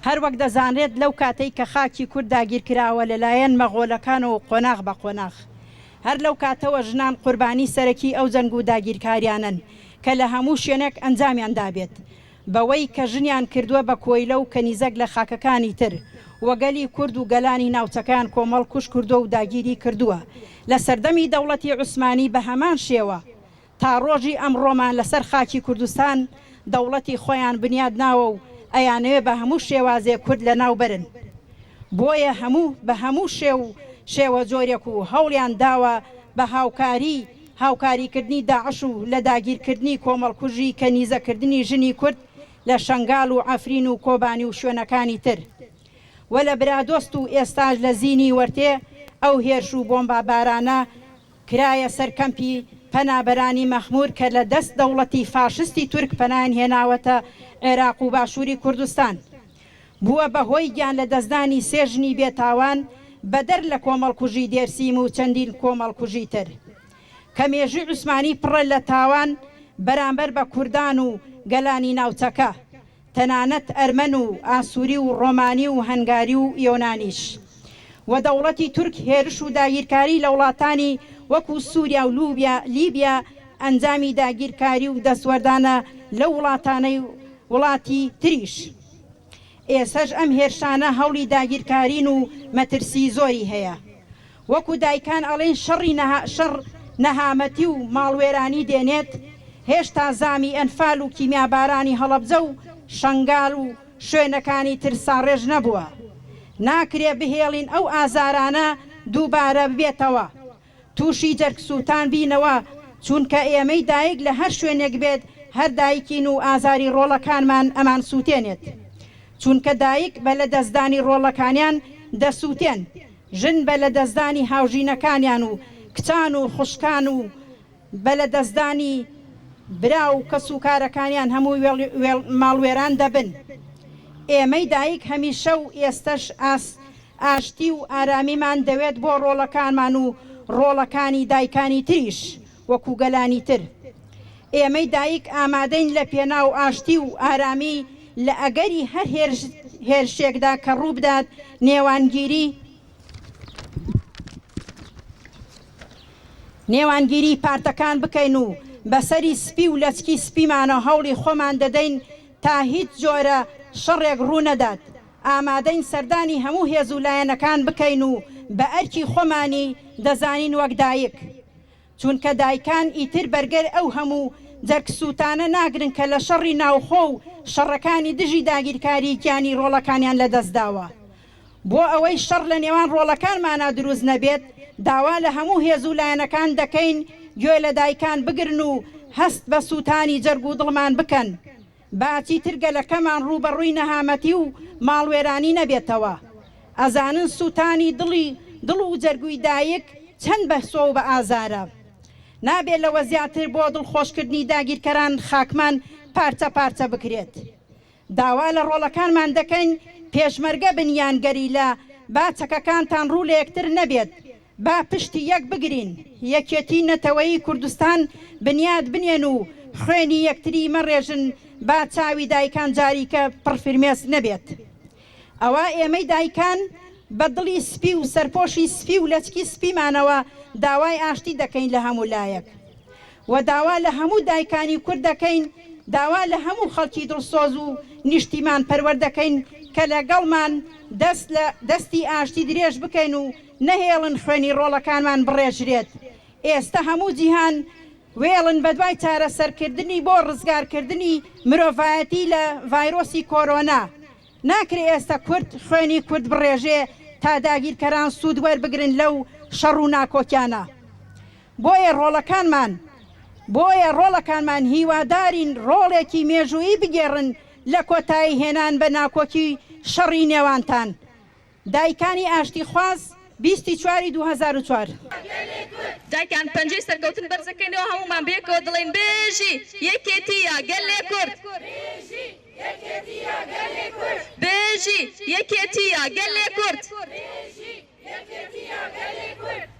هەروەک دەزانرێت لەو کاتەی کە خاکی کورد داگیرکراوە لەلایەن مەغۆلەکانەوە قۆناغ بە قۆناغ هەر لەو کاتەوە ژنان قوربانی سەرەکی ئەو جەنگ و داگیرکاریانەن کە لە هەموو شوێنێک ئەنجامیان دابێت بەوەی کە ژنیان کردووە بە کۆیلە و کەنیزەک لە خاکەکانی تر و گەلی کورد و گەلانی ناوچەکەیان کۆمەڵ کوژ کردووە و داگیری کردووە لە سەردەمی دەوڵەتی عوسمانی بە هەمان شێوە تا ڕۆژی ئەمڕۆمان لەسەر خاکی کوردستان دەوڵەتی خۆیان بنیاد ناوە و ئەیانەوێ بە هەموو شێوازێک کورد لە ناو بەرن بۆیە هەموو بە هەموو شێو شێوە جۆرێک و هەوڵیان داوە بە هاوکاری هاوکاری کردنی داعش و لە داگیر کردنی کۆمەڵکوژی کەنیزە کردنی ژنی کورد لە شەنگال و عەفرین و کۆبانی و شوێنەکانی تر و لە برادۆست و ئێستاش لە زینی وەرتێ ئەو هێرش و بۆمبا بارانە کرایە سەر کەمپی پەنابەرانی مەخمور کە لە دەست دەوڵەتی فاشستی تورک پەنایان هێناوەتە عێراق و باشوری کوردستان بووە بە هۆی گیانلەدەستدانی سێ ژنی بێتاوان بەدەر لە کۆمەڵکوژی دێرسیم و چەندین کۆمەڵکوژی تر کە مێژووی عوسمانی پڕە لە تاوان بەرامبەر بە کوردان و گەلانی ناوچەکە. تەنانەت ئەرمەن و ئاسوری و ڕۆمانی و هەنگاری و یۆنانیش. وە دەوڵەتی تورک هێرش و داگیرکاری لە وڵاتانی وەکو سوریا و لوبیا لیبیا ئەنجامی داگیرکاری و دەستوەردانە لەو وڵاتانەی وڵاتی تریش. ئێسەش ئەم هێرشانە هەوڵی داگیرکارین و مەترسی زۆری هەیە. وەکو دایکان ئەڵێن شەڕی نەها شەڕ نەهامەتی و ماڵوێرانی دێنێت، هێشتا زامی ئەنفال و کیمیابارانی هەڵەبجە و شەنگال و شوێنەکانی تر ساڕێژ نەبووە. ناکرێ بهێڵین ئەو ئازارانە دووبارە ببێتەوە. تووشی جەرگسووتان بینەوە، چوونکە ئێمەی دایک لە هەر شوێنێک بێت هەر دایکین و ئازاری ڕۆڵەکانمان ئەمانسووتێنێت. چوونکە دایک بە لەدەستدانی ڕۆڵەکانیان دەسووتێن. ژن بە لەدەستدانی هاوژینەکانیان و کچان و خوشکان و بە لەدەستدانی برا و کەسوکارەکانیان هەموو ماڵوێران دەبن. ئێمەی دایک هەمیشە و ئێستەش ئاشتی و ئارامیمان دەوێت بۆ ڕۆڵەکانمان و ڕۆڵەکانی دایکانی تریش وەکو گەلانی تر. ئێمەی دایک ئامادەین لە پێناو ئاشتی و ئارامی لە ئەگەری هەر هێرشێکدا کە ڕووبدات نێوانگیری نێوانگیری پارتەکان بکەین و بە سەری سپی و لەچکی سپیمانەوە هەوڵی خۆمان دەدەین تا هیچ جۆرە شەڕێک ڕوونەدات. ئامادەین سەردانی هەموو هێز و لایەنەکان بکەین و بە ئەرکی خۆمانی دەزانین وەک دایک چونکە دایکان ئیتر بەرگەی ئەو هەموو جەرگسووتانە ناگرن کە لە شەڕی ناوخۆ و شەڕەکانی دژی داگیرکاری گیانی ڕۆڵەکانیان لەدەستداوە. بۆ ئەوەی شەڕ لە نێوان ڕۆڵەکانمانا دروست نەبێت، داوا لە هەموو هێز و لایەنەکان دەکەین گوێ لە دایکان بگرن و هەست بە سووتانی جەرگ و دڵمان بکەن. با چیتر گەلەکەمان ڕووبەڕووی نەهامەتی و ماڵوێرانی نەبێتەوە. ئەزانن سووتانی دڵی دڵ و جەرگوی دایک چەند بەسۆ و بەئازارە. نابێ لەوە زیاتر بۆ دڵخۆشکردنی داگیرکەران خاکمان پارچە پارچە بکرێت. داوا لە ڕۆڵەکانمان دەکەین پێشمەرگە بن یان گەریلا با چەکەکانتان ڕوو لە یەکتر نەبێت با پشتی یەک بگرین، یەکێتی نەتەوەیی کوردستان بنیات بنێن و خوێنی یەکتری مەڕێژن، با چاوی دایکان جاریکە پڕ فرمێسک نەبێت. ئەوا ئێمەی دایکان بە دڵی سپی و سەرپۆشی سپی و لەچکی سپیمانەوە داوای ئاشتی دەکەین لە هەموو لایەک و داوا لە هەموو دایکانی کورد دەکەین، داوا لە هەموو خەڵکی دڵسۆز و نیشتیمان پەروەر دەکەین کە لەگەڵمان دەست لە دەستی ئاشتی درێژ بکەین و نەهێڵن خوێنی ڕۆڵەکانمان بڕێژرێت، ئێستە هەموو جیهان وێڵن بەدوای چارەسەرکردنی بۆ ڕزگارکردنی مرۆڤایەتی لە ڤایرۆسی کۆرۆنا، ناکرێ ئێستە کورد خوێنی کورد بڕێژێ تا داگیرکەران سوود وەربگرن لەو شەڕ و ناکۆکیانە. بۆیە ڕۆڵەکانمان بۆیە ڕۆڵەکانمان هیوادارین ڕۆڵێکی مێژوویی بگێڕن لە کۆتایی هێنان بە ناکۆکی شەڕی نێوانتان. دایکانی ئاشتیخواز. 20 ی چواری 2004. دایکان پەنجەی سەرکەوتن بەرزەکەینەوە هەموومان بەیەکەوە دەڵێین بژی یەکێتییە گەلێ کورد. بژی یەکێتییە گەلێ کورد.